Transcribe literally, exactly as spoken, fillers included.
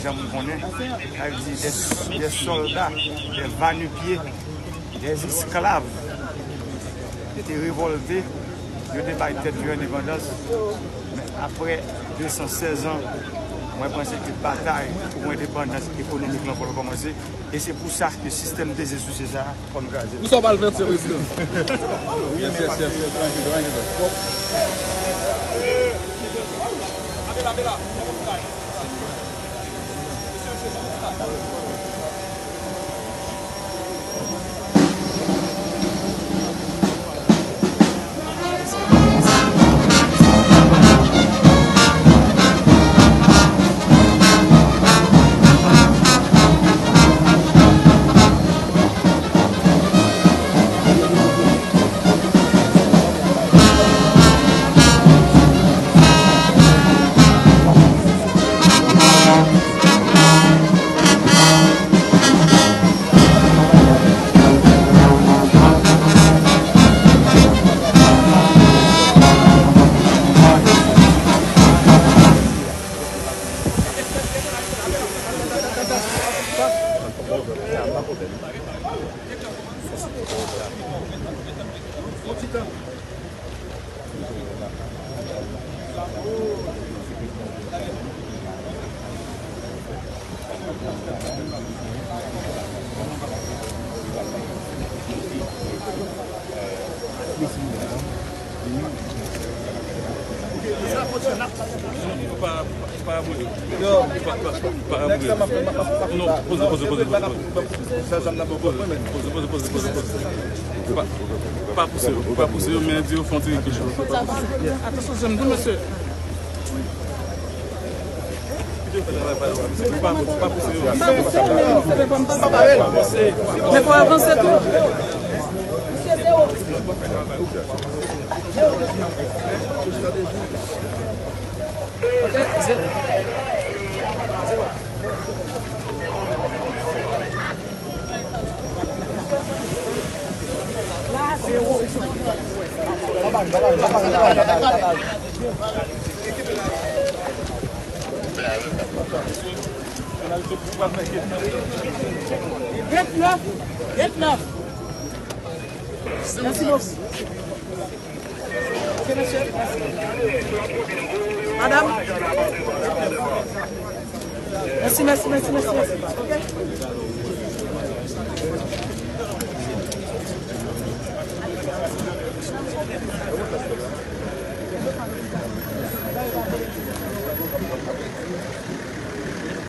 Janm konnen, sa vle di des, des soldats, des va-nu-pieds, des esclaves te revòlte, yo te bay tèt yo endepandans. Men apre de san sèz an, mwen panse ke batay pou endepandans ekonomik lan fò l kòmanse. E se pou sa ke sistèm peze souse sa a fò n kraze l. Ou sa pral fè, se prezidan? Yes, yes, yes. Thank you, thank you. Pa, pa, pa, pa, pa, pa, non, poze, poze, poze, poze, poze. Poze, poze, poze, poze, poze, poze. Pa, pa pouse yo, pa pouse yo, men di yo fè yon ti rekil. Atansyon, jan m di mesye. Pa, pa pouse yo. Men fò avanse tou. Vennèf, vennèf. Mèsi bokou. Ok, mesye, mèsi. Madam. Mèsi, mèsi, mèsi, mèsi, mèsi. Ok.